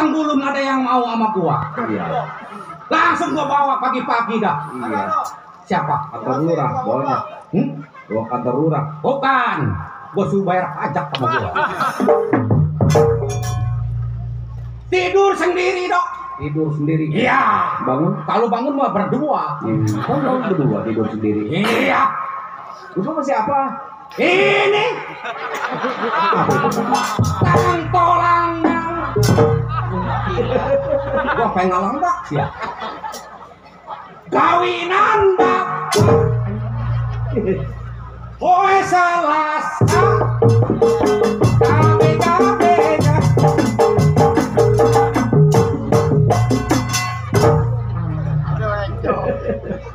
datang belum ada yang mau sama gua. Iya. Langsung gua bawa pagi-pagi dah. Iya. Siapa? Kantor lurah bawanya. Bawa kantor lurah. Bukan. Gua suruh bayar pajak sama gua. Tidur sendiri dok. Tidur sendiri. Iya. Bangun. Kalau bangun mah berdua. Bangun berdua tidur sendiri. Iya. Itu sama siapa? Ini. Tangan tolangnya. Gua pengen ngelambak ya. Kawinan bak. Hoy Selasa. Kabe-kabenya.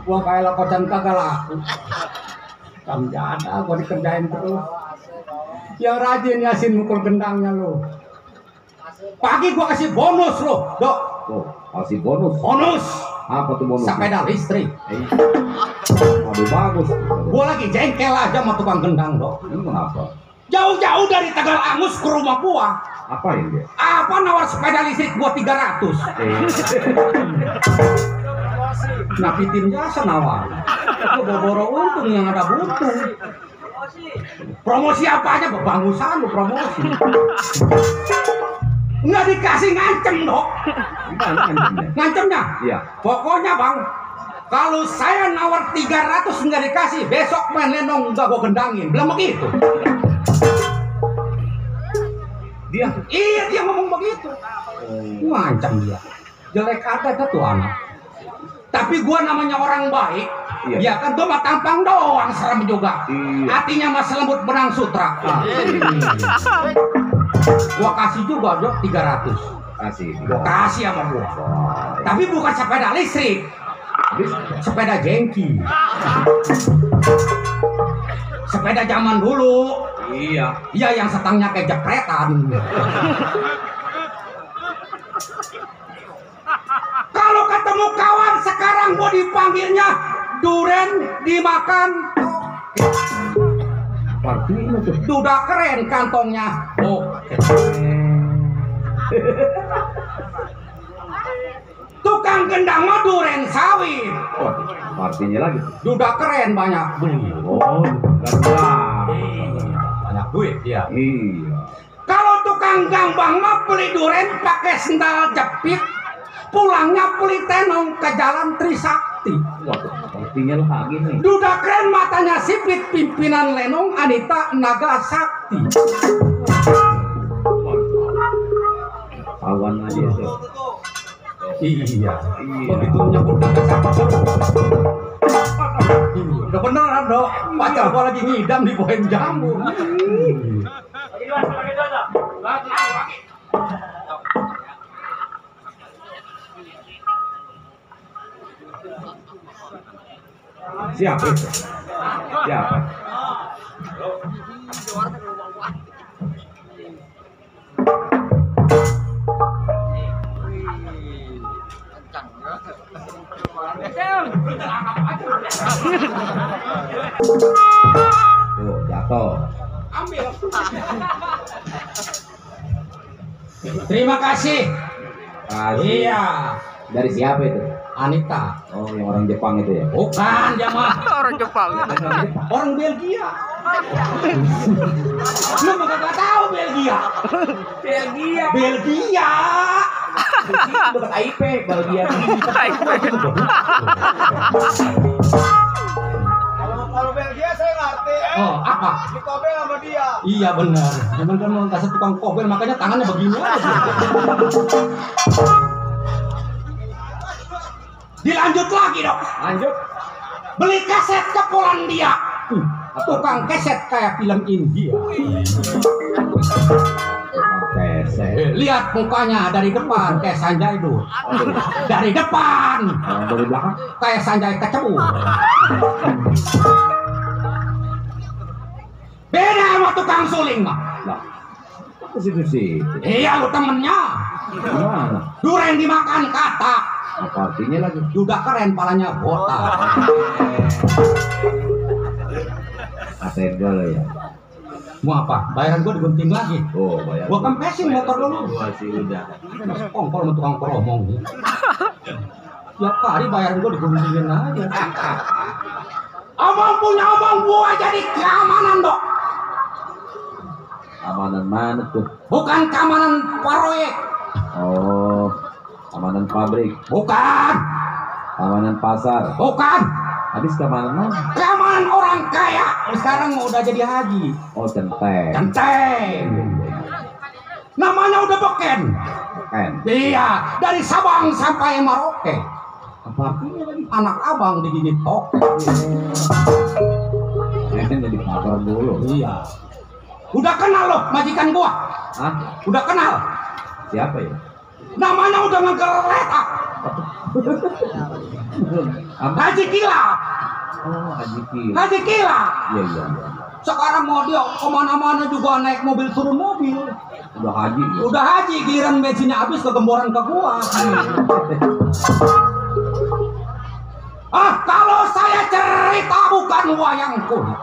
Gua kayak lakocan kagak laku. Kamu jada, gua dikerjain terus. Yang rajin Yasin mukul gendangnya lo. Pagi gua kasih bonus lo, dok. Oh, kasih bonus. Bonus. Apa tuh bonus? Sepeda listrik. Aduh bagus. Gua lagi jengkel aja sama tukang gendang, dok. Ini kenapa? Jauh-jauh dari Tegal Angus ke rumah gua. Apa ini? Apa nawar sepeda listrik gua 300? Napitin jasa nawar. Gua boro untung yang ada buntung. Promosi apa aja bebangusan lu promosi. Nggak dikasih ngancem dok. Gimana ngancemnya? Ngancemnya? Iya. Pokoknya bang, kalau saya nawar 300 nggak dikasih, besok main lenong nggak gua gendangin. Bilang begitu. Iya dia ngomong begitu. Ngancam dia. Jelek ada tuh anak. Tapi gua namanya orang baik. Iya. Ya kan gua mah tampang doang serem juga. Iya. Hatinya mas lembut benang sutra. Gua kasih juga dok 300. Kasih. Gua kasih sama gua. Tapi bukan sepeda listrik. Sepeda jengki. Sepeda zaman dulu. Iya. Iya yang setangnya kayak jepretan. Kalau ketemu kawan sekarang gua dipanggilnya duren dimakan. Artinya tuh. Udah keren kantongnya. Oh. Tukang gendang mah duren sawit. Oh, artinya lagi. Udah keren banyak beli. Oh, ganda. Banyak duit ya. Iya. Kalau tukang gambang mah beli duren pakai sendal jepit, pulangnya beli tenong ke jalan Trisakti. Waduh, artinya lagi nih. Duda keren matanya sipit pimpinan Lenong Anita Naga Sakti. Kawan aja tuh. Iya. Begitu nyebut kata siapa? Udah beneran dok. Pacar gua lagi ngidam di pohon jambu. Siapa itu? Siapa? Tuh, jatuh. Ambil. Terima kasih. Iya. Dari siapa itu? Anita. Oh, yang orang Jepang itu ya? Bukan, Jamaah. Orang Jepang. Orang Belgia. Lu nggak tahu Belgia? Belgia. Belgia. Bukan IP, Belgia. Kalau Belgia saya ngerti. Oh, apa? Di kobel sama dia. Iya benar. Cuman kan mau kasih tukang kobel makanya tangannya begini aja. Dilanjut lagi dok. Lanjut. Beli kaset ke Polandia. Tukang kaset kayak film India. Keset. Lihat mukanya dari depan kayak Sanjay Dutt. Dari depan Dari belakang. kayak Sanjay Kecebur. Beda sama tukang suling mah. Lah. Ke situ sih. Iya lu temennya. Gimana? Duren dimakan kata. Apa artinya lagi? Udah keren palanya botak. Kategol ya. Mau apa? Bayaran gua digunting lagi. Oh, bayar. Gua kempesin motor lu. Gua sih udah. Mas kongkol sama tukang keromong nih. Tiap hari bayaran gua diguntingin aja. Abang punya abang gua jadi keamanan dok. Amanan mana tuh? Bukan keamanan proyek. Oh, amanan pabrik, Bukan. amanan pasar. Bukan. Habis keamanan mana? Keamanan orang kaya. Sekarang udah jadi haji. Oh, centeng. Centeng. Namanya udah beken. Kan. Iya, dari Sabang sampai Merauke. Apa artinya lagi? Anak abang digigit toke. Kan jadi kabar dulu. Iya. Udah kenal loh majikan gua. Hah? Udah kenal. Siapa ya? Namanya udah ngegeletak. Haji Kila. Oh, Haji Ki. Haji Kila. Iya, iya, iya. Sekarang mau dia kemana-mana juga naik mobil turun mobil. Udah haji. Ya? Udah haji, giliran bensinnya habis kegemboran ke gua. Kalau saya cerita bukan wayang kulit.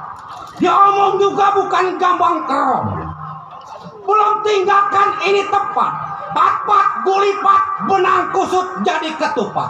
Diomong juga bukan gambang kerom. Belum tinggalkan ini tepat. Pat-pat gulipat benang kusut jadi ketupat.